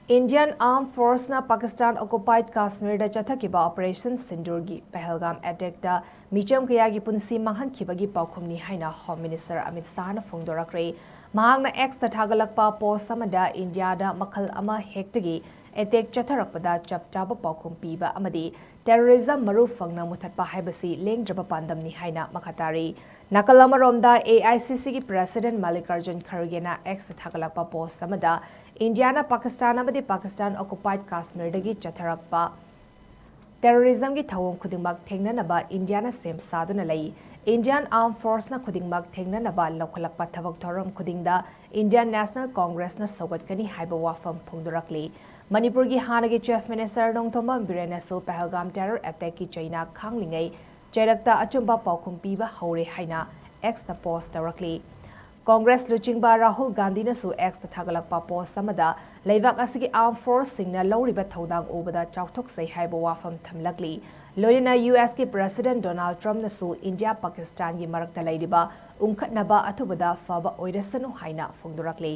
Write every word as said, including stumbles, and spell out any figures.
Indian Armed Force ꯅ Pakistan occupied Kashmir ꯗ ꯆꯠꯊꯈꯤꯕ Operation Sindoor ꯒꯤ ꯄꯍꯜꯒꯥꯝ attack ꯇ ꯃꯤꯆꯝ ꯀꯌꯥꯒꯤ ꯄꯨꯟꯁꯤ ꯃꯥꯡꯍꯟꯈꯤꯕꯒꯤ ꯄꯥꯎꯈꯨꯝꯅꯤ ꯍꯥꯏꯅ Home Minister ꯑꯃꯤꯠ ꯁꯥꯍꯅ ꯐꯣꯡꯗꯣꯔꯛꯈ꯭ꯔꯦ꯫ ꯃꯍꯥꯛꯅ X ꯇ ꯊꯥꯒꯠꯂꯛꯄ post ꯑꯃꯗ ꯏꯟꯗꯤꯌꯥꯗ ꯃꯈꯜ ꯑꯃ ꯍꯦꯛꯇꯒꯤ attack ꯆꯠꯊꯔꯛꯄꯗ ꯆꯞ ꯆꯥꯕ ꯄꯥꯎꯈꯨꯝ ꯄꯤꯕ ꯑꯃꯗꯤ terrorism ꯃꯔꯨ ꯐꯪꯅ ꯃꯨꯊꯠꯄ ꯍꯥꯏꯕꯁꯤ ꯂꯦꯡꯗ꯭ꯔꯕ ꯄꯥꯟꯗꯝꯅꯤ ꯍꯥꯏꯅ ꯃꯈꯥ ꯇꯥꯔꯤ꯫ ꯅꯥꯀꯜ ꯑꯃꯔꯣꯝꯗ, A I C C ꯒꯤ President ꯃꯜꯂꯤꯀꯥꯔꯖꯨꯟ ꯈꯔꯒꯦꯅ X ꯇ ꯊꯥꯒꯠꯂꯛꯄ post ꯑꯃꯗ ꯏꯟꯗꯤꯌꯥꯅ ꯄꯥꯀꯤꯁꯇꯥꯟ ꯑꯃꯗꯤ Pakistan occupied Kashmir ꯗꯒꯤ ꯆꯠꯊꯔꯛꯄ terrorism ꯒꯤ ꯊꯧꯑꯣꯡ ꯈꯨꯗꯤꯡꯃꯛ ꯊꯦꯡꯅꯅꯕ ꯏꯟꯗꯤꯌꯥꯅ ꯁꯦꯝ ꯁꯥꯗꯨꯅ ꯂꯩ꯫ Indian Armed Force ꯅ ꯈꯨꯗꯤꯡꯃꯛ ꯊꯦꯡꯅꯅꯕ ꯂꯧꯈꯠꯂꯛꯄ ꯊꯕꯛ ꯊꯧꯔꯝ ꯈꯨꯗꯤꯡꯗ Indian National Congress ꯅ ꯁꯧꯒꯠꯀꯅꯤ ꯍꯥꯏꯕ ꯋꯥꯐꯝ ꯐꯣꯡꯗꯣꯔꯛꯂꯤ꯫ ꯃꯅꯤꯄꯨꯔꯒꯤ ꯍꯥꯟꯅꯒꯤ Chief Minister Nongthombam ꯕꯤꯔꯦꯟꯅꯁꯨ ꯄꯍꯜꯒꯥꯝ terror attack ꯀꯤ ꯆꯩꯅꯥ ꯈꯥꯡꯂꯤꯉꯩ ꯆꯩꯔꯛꯇ ꯑꯆꯨꯝꯕ ꯄꯥꯎꯈꯨꯝ ꯄꯤꯕ ꯍꯧꯔꯦ ꯍꯥꯏꯅ X ꯇ post ꯇꯧꯔꯛꯂꯤ꯫ Congress ꯂꯨꯆꯤꯡꯕ ꯔꯥꯍꯨꯜ ꯒꯥꯟꯙꯤꯅꯁꯨ X ꯇ ꯊꯥꯒꯠꯂꯛꯄ post ꯑꯃꯗ ꯂꯩꯕꯥꯛ ꯑꯁꯤꯒꯤ armed force ꯁꯤꯡꯅ ꯂꯧꯔꯤꯕ ꯊꯧꯗꯥꯡ ꯎꯕꯗ ꯆꯥꯎꯊꯣꯛꯆꯩ ꯍꯥꯏꯕ ꯋꯥꯐꯝ ꯊꯝꯂꯛꯂꯤ꯫ ꯂꯣꯏꯅꯅ U S ꯀꯤ President Donald Trump ꯅꯁꯨ ꯏꯟꯗꯤꯌꯥ ꯄꯥꯀꯤꯁꯇꯥꯟꯒꯤ ꯃꯔꯛꯇ ꯂꯩꯔꯤꯕ ꯎꯪꯈꯠꯅꯕ ꯑꯊꯨꯕꯗ ꯐꯕ ꯑꯣꯏꯔꯁꯅꯨ ꯍꯥꯏꯅ ꯐꯣꯡꯗꯣꯔꯛꯂꯤ꯫